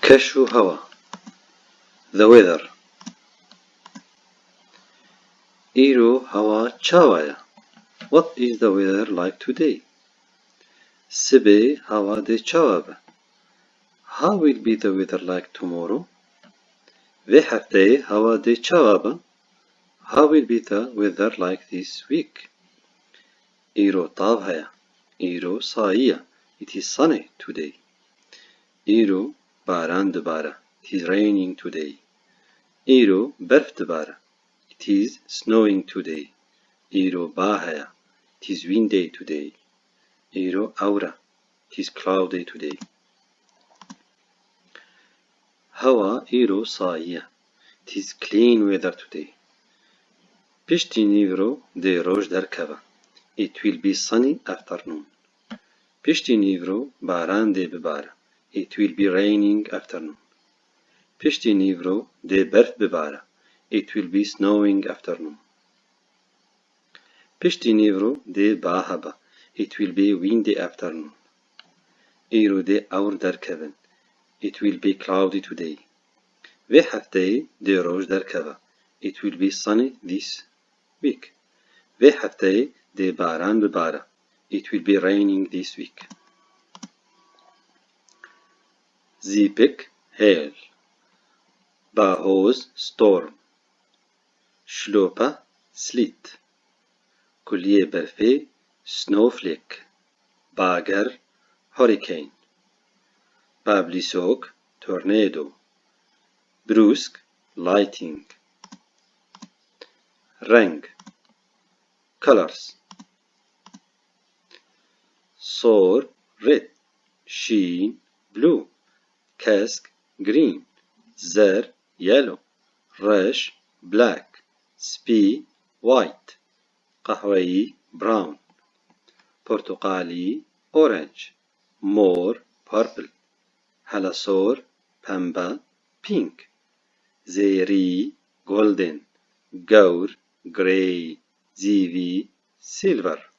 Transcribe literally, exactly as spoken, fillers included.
Keş û hewa. The weather. Îro hewa çawa ye? What is the weather like today? Sibê hewa dê çawa be? How will be the weather like tomorrow? Vê hefteyê hewa dê çawa be? How will be the weather like this week? Îro tav heye. Îro sayî ye. It is sunny today. Îro baran dibare. It is raining today. Îro berf dibare. It is snowing today. Îro ba heye. It is windy today. Îro ewr e. It is cloudy today. Hewa îro sayî ye. It is clean weather today. Piştî nîvro dê roj derkeve. It will be sunny afternoon. Piştî nîvro baran dê bibare. It will be raining afternoon. Piştî nîvro dê berf bibare. It will be snowing afternoon. Piştî nîvro dê ba hebe. It will be windy afternoon. Îro dê ewr derkevin. It will be cloudy today. Vê hefteyê dê roj derkeve. It will be sunny this week. Vê hefteyê dê baran bibare. It will be raining this week. Zîpik, hail. Bahoz, storm. Şlopa, sleet. Kuliyê berfê, snowflake. Bager, hurricane. Bablîsok, tornado. Brûsk, lightning. Reng, colors. Sor, red. Şîn, blue. Kesk, green. Zer, yellow. Reş, black. Spî, white. Qehweyî, brown. Portuqalî, orange. Mor, purple. Helesor, pembe, pink. Zêrî, golden. Gewr, grey. Zîvî, silver.